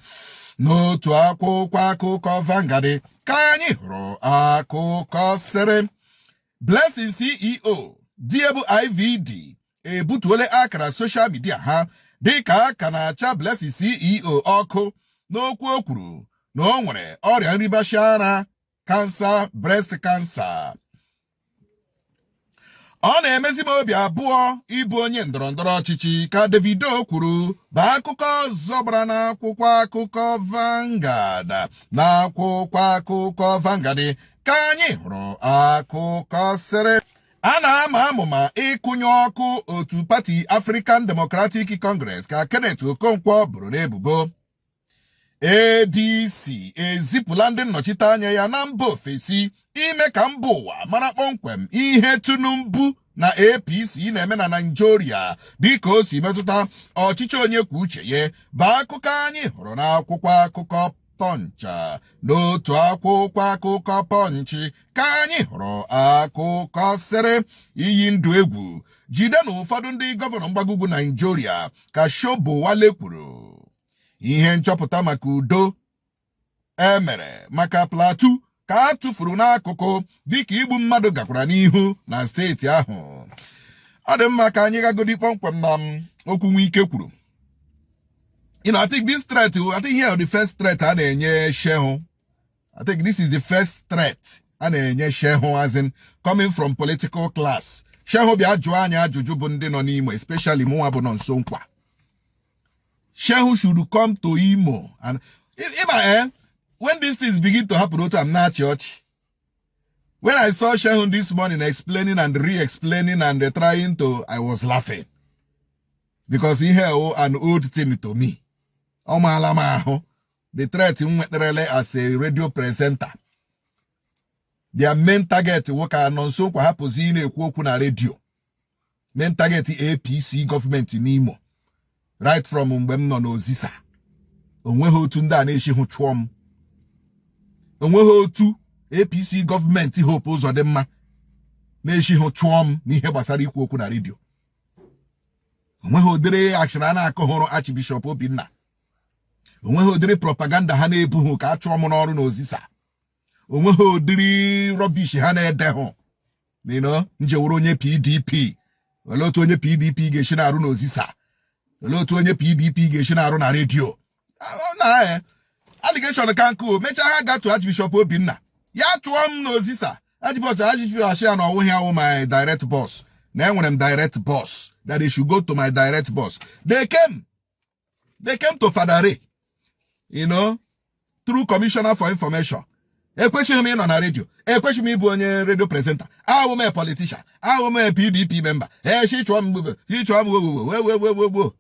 B: N'otu akwụkwọ akụkọ Vanguard ka anyị hụrụ akụkọ sịrị Blessing CEO di ya bụ IVD ebutuola akara social media ha, dịka a ka na-acha Blessing CEO ọkụ n'okwu o kwuru na o nwere ọrịa nribashi ara, cancer, breast cancer. Ọ na-emezi m obi abụọ ịbụ onye ndọrọ ndọrọ ọchịchị, ka Davido kwuru, bụ akụkọ ọzọ gbara n'akwụkwọ akụkọ Vanguard. N'akwụkwọ akụkọ Vanguard ka anyị hụrụ akụkọ sịrị a na-ama amụma ịkụnye ọkụ otu pati African Democratic Congress, ka Kenneth Okonkwo bụrụ n'ebubo. ADC ezipụla ndị nnọchiteanya ya na mba ofesi ime ka mba ụwa mara kpọmkwem ihe Tinubu na APC na-eme na Naịjirịa dịka o si metụta ọchịchị onye kwuo uche ya, bụ akụkọ anyị hụrụ n'akwụkwọ akụkọ Punch. N'otu akwụkwọ akụkọ Punch ka anyị hụrụ akụkọ sịrị iyi ndụ egwu jide na ụfọdụ ndị gọvanọ mgbago ugwu Naịjirịa, ka Shobowale kwuru. Ihe nchọpụta maka udo e mere maka Plateau ka a tụfuru n'akụkụ, dịka igbu mmadụ gakwara n'ihu na steeti ahụ. Ọ dị mma, ka anyị gagodi kpọmkwem na okwu Wike kwuru. I think this threat, I think here the first threat a na-enye Shehu. I think this is the first threat a na-enye Shehu, as in coming from political class. Shehu bịa jụọ anyị ajụjụ bụ ndị nọ n'Imo, especially mụnwa bụ Nonso Nkwa. Shehu should come to Imo and ịma when these things begin to happen, otu am na-achị ọchị. When I saw Shehu this morning explaining and re-explaining and trying to, I was laughing. Because ihe o an old thing to me. Ọ maala m ahụ. The threat m nwetarala as a radio presenter. Their main target nwoke a Nonso Nkwa hapụzi ị na-ekwu okwu na redio. Main target APC gọọmenti n'Imo. Right from mgbe m nọ n'Ozisa. Onweghị otu ndị a na-echi hụ chụọ m. Onweghị otu APC gọọmenti Hope Uzodimma na-echi hụ chụọ m n'ihe gbasara ikwu okwu na redio. Onweghị ụdịrị achịrị a na-akụ hụrụ Archbishop Obinna. Onweghị ụdịrị propaganda ha na-ebughị ka a chụọ m n'ọrụ n'Ozisa. Onweghị ụdịrị rubbish ha na-edehụ njewuru onye PDP. Olee otu onye PDP ga-esi na-arụ n'Ozisa? Olee otu onye PDP ga-esi na-arụ na redio? Na allegation ka nkụ mechaa ha gatu Archbishop Obinna ya chụọ m n'Ozisa. Archbishop asị ya na ọwụghị awụ my direct boss, na enwere m direct boss, that they should go to my direct boss. They came to Father Ray, through Commissioner for Information. Ekwesịghị m ịnọ na redio, ekwesịghị m ịbụ onye redio presenter. Awụ m politician, awụ m PDP member. Ee, shi chụọ m gbugbo, shi chụọ m gbogbo, wee wee wee wee gboo.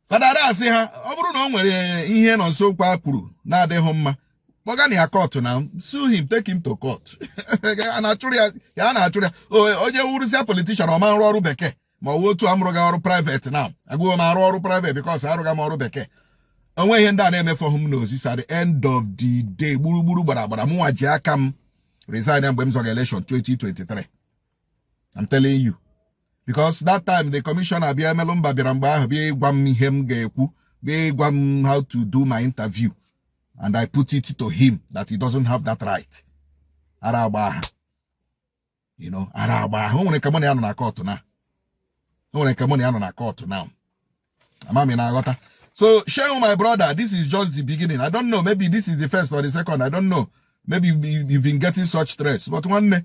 B: Fada asị ha, ọ bụrụ na o nwere ihe Nonso Nkwa kwuru na-adịghị mma, kpọga na ya court na sue him, take him to court. A na-achụrụ ya, ya a na-achụrụ ya. Onye wurụzia politician, ọ ma nrụ ọrụ bekee, ma ọ wụ otu amụrụ gị ọrụ private na agụghị m arụ ọrụ private because arụga m ọrụ bekee. Onwe ihe ndị a na-emefọhụ m n'ozisi. At the end of the day, gburugburu gbara agbara, mụnwa ji aka m resign mgbe m zọga election 2023. I'm telling you, because that time the commissioner bịa emelụ mba bịara mgbe ahụ bịa ịgwa m ihe m ga-ekwu, bịa ịgwa m how to do my interview, and I put it to him that he doesn't have that right. Ara agba ha, ara agba ha. O nwere nke mụ na ya nọ na court na o nwere nke mụ na ya nọ na court now. Ama m na-aghọta. So share, my brother, this is just the beginning. I don't know, maybe this is the first or the second, I don't know. Maybe you've been getting such threats, but nwanne,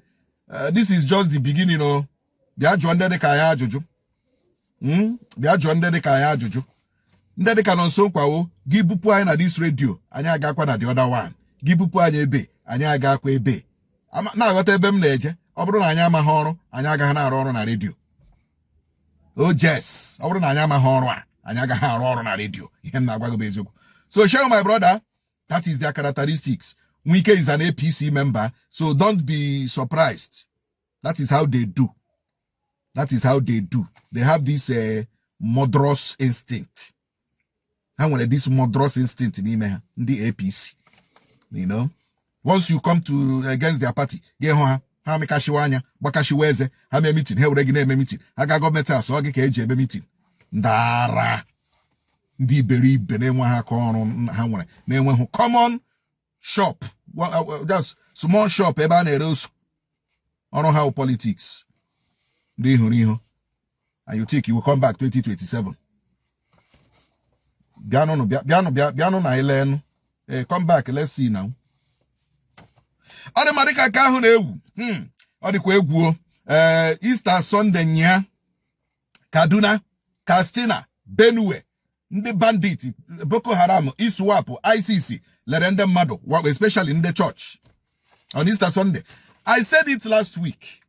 B: this is just the beginning. O bịa jụọ ndị dị ka anyị ajụjụ. Bịa jụọ ndị dị ka anyị ajụjụ, ndị dị ka Nonso Nkwawo. Gị bupụ anyị na this radio, anyị agakwa na the other one. Gị bupụ anyị ebe, anyị agakwa ebe. Na-aghọta ebe m na-eje? Ọ bụrụ na anyị amaghị ọrụ, anyị agaghị na-arụ ọrụ na redio. Oh yes, ọ bụrụ na anyị amaghị ọrụ a, anyị agaghị arụ ọrụ na redio. Ihe m na-agwa gị bụ eziokwu. So share, my brother, that is their characteristics. Wike is an APC member, so don't be surprised. That is how they do. That is how they do. They have this murderous instinct. Ha nwere this murderous instinct n'ime ha, ndị APC. Once you come to against their party, gị hụ ha, ha mekashiwa anya, gbakashiwa eze. Ha mee meeting, ha were gị na-eme meeting. Ha ga gọọmenti asọ gị ka eji eme meeting. Ndị ara, ndị iberibe na-enweghị aka ọrụ ha nwere, na-enweghị common shop, just small shop ebe a na-ere osu. Ọrụ ha wụ politics. Ndị hụrụ ihu, and you think you will come back 2027? Bịanụ, bịanụ, bịanụ na ilenu. Ee, come back, let's see now. Ọ dị mma. Dịka nke ahụ na-ewu, ọ dịkwa egwu o. Ee, Easter Sunday nya, Kaduna, Katsina, Benue, ndị bandit, Boko Haram, ISWAP, ISIS lere ndị mmadụ wakpo, especially ndị church on Easter Sunday. I said it last week,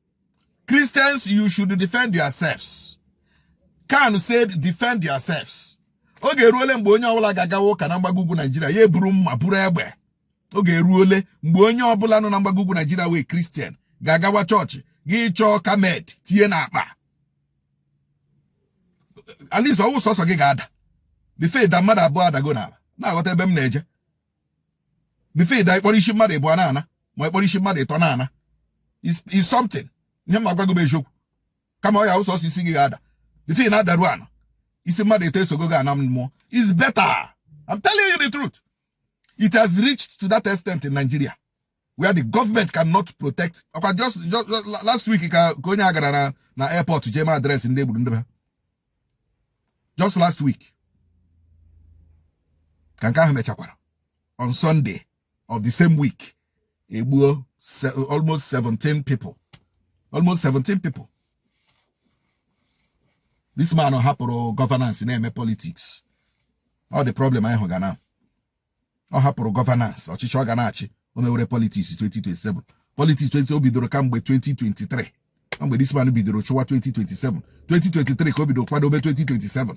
B: Christians, you should defend yourselves. CAN said defend yourselves. Oge eruole mgbe onye ọbụla ga-agawa ụka na mgbago ugwu Naijiria ya eburu mma, buru egbe. Oge eruole mgbe onye ọbụla nọ na mgbago ugwu Naijiria wee Christian ga-agawa chọọchị, gị chọọ kamed tinye n'akpa. At least ọwụ sọsọ gị ga-ada before ịda, mmadụ abụọ adago n'ala. Na-aghọta ebe m na-eje? Before ịda, ịkpọrọ isi mmadụ ịbụọ na-ana, ma ịkpọrọ isi mmadụ ịtọ na-ana is something. Ihe m agwa gị bụ eziokwu. Kama ọ ya ụsọsọ isi gị ga-ada, before ị na-adaru ana, isi mmadụ eto esogo gị ana mmụọ. Is better. I'm telling you the truth. It has reached to that extent in Nigeria where the government cannot protect. Ọkwa just last week ka onye a gara na airport jee ma address ndị egburu ndị be ha. Just last week ka nke ahụ mechakwara. On Sunday of the same week, egbuo almost 17 people, almost 17 people. This man hapụrụ governance na-eme politics. Ọ the problem anyị hụga now. Ọ hapụrụ governance, ọchịchị ọ ga na-achị, o mewere politics 2027, politics 20. O bidoro kamgbe 2023, mgbe this man bidoro chụwa 2027. 2023 ka o bidoro kwadobe 2027.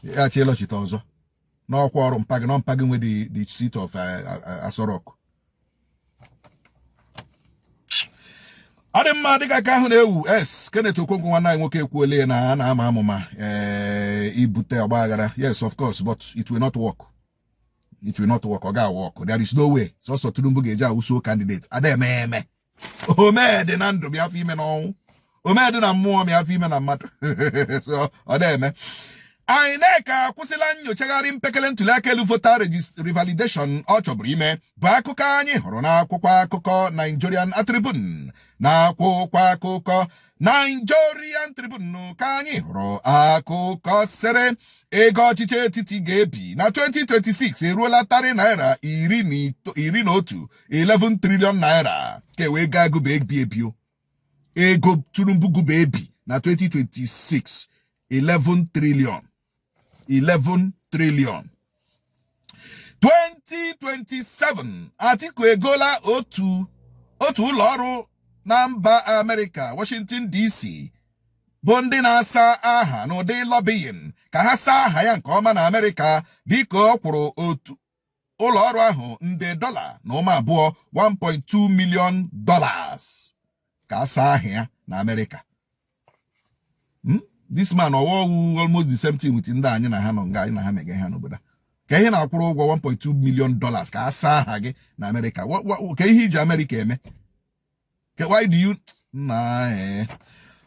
B: Ya chi ịlọchite ọzọ n'ọkwa ọrụ mpa gị nọ, mpa gị nwe the seat of Aso Rock. Ọ dị mma. Dịka ka ahụ na-ewu s, Kenneth Okonkwo, nwanne anyị nwoke, ekwuole na a na-ama amụma ee ibute ọgba aghara. Yes, of course, but it will not work. It will not work. Ọ ga-work? There is no way. Sọsọ Tinubu ga-eji awụso candidate ada eme eme. Omee dị na ndụ bịa afọ ime n'ọnwụ, omee dị na mmụọ mịa afọ ime na mmadụ. So ọ na-eme. INEC akwụsịla nyochagharị mpekele ntuliaka elu voter revalidation ọ chọburu ime, bụ akụkọ anyị hụrụ n'akwụkwọ akụkọ Nigerian Tribune. N'akwụkwọ akụkọ Nigerian Tribune ka anyị hụrụ akụkọ sịrị ego ọchịchị etiti ga-ebi na 2026 eruola tarị naira 11, 11 trillion naira. Ka wee gaa gụba ebi ebio ego Tinubu gụba ebi na 2026, 11 trillion, 11 trillion. 2027, Atiku egola otu ụlọ ọrụ na mba Amerịka, Washington DC, bụ ndị na-asa aha n'ụdị lobbying ka ha saa aha ya nke ọma na Amerịka, dịka ọ kwụrụ otu ụlọ ọrụ ahụ nde dọla na ụma abụọ, $1.2 million, ka a saa aha ya na Amerịka. This man ọwọwu almost the same thing with ndị anyị na ha nọ nga anyị na ha mege ha n'obodo a. Ka ihe na-akwụrụ ụgwọ $1.2 million ka a saa aha gị na Amerịka, ka ihe iji Amerịka eme? Why do you na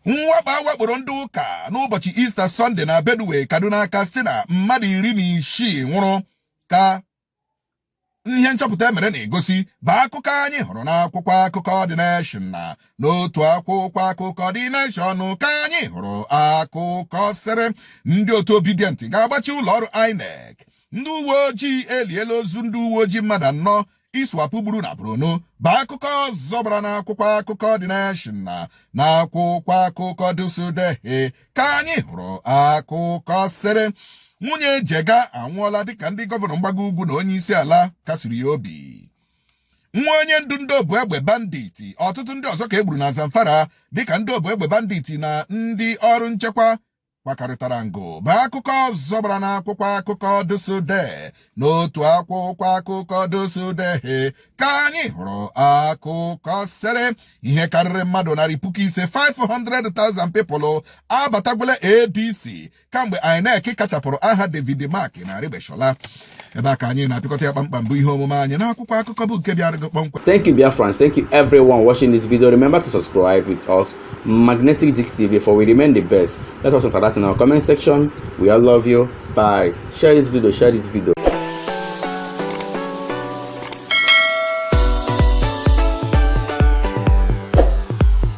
B: mwakpo awakporo ndị ụka n'ụbọchị Easter Sunday na Benue, Kaduna, Katsina, mmadụ 16 nwụrụ ka ihe nchọpụta emere na-egosi, bụ akụkọ anyị hụrụ n'akwụkwọ akụkọ The Nation. Na n'otu akwụkwọ akụkọ The Nation ka anyị hụrụ akụkọ sịrị ndị otu Obidient ga-agbachi ụlọ ọrụ INEC. Ndị uwe ojii eliela ozu ndị uwe ojii mmadụ anọ ISWAP gburu na Borno, bụ akụkọ ọzọ gbara n'akwụkwọ akụkọ The Nation. Na n'akwụkwọ akụkọ ThisDay ka anyị hụrụ akụkọ sịrị nwunye Jega anwụọla dịka ndị gọvanọ mgbago ugwu na onye isi ala kasiri ya obi. Nwa onye ndu ndị obu egbe bandit, ọtụtụ ndị ọzọ ka e gburu na Zamfara dịka ndị obu egbe bandit na ndị ọrụ nchekwa kwakarịtara ngụ, bụ akụkọ ọzọ gbara n'akwụkwọ akụkọ ThisDay. N'otu akwụkwọ akụkọ ThisDay ka anyị hụrụ akụkọ sịrị ihe karịrị mmadụ 500,000, 500,000 people abatagwala ADC kamgbe INEC kachapụrụ aha David Mark na Aregbesola. Ebe a ka anyị na-apịkọta ya kpamkpam bụ ihe omume anyị n'akwụkwọ akụkọ bụ nke bịara gị kpọmkwem.
D: Thank you, Biafrans. Thank you, everyone watching this video. Remember to subscribe with us, Magnetic Dix TV, for we remain the best. Let us interact in our comment section. We all love you. Bye. Share this video. Share this video.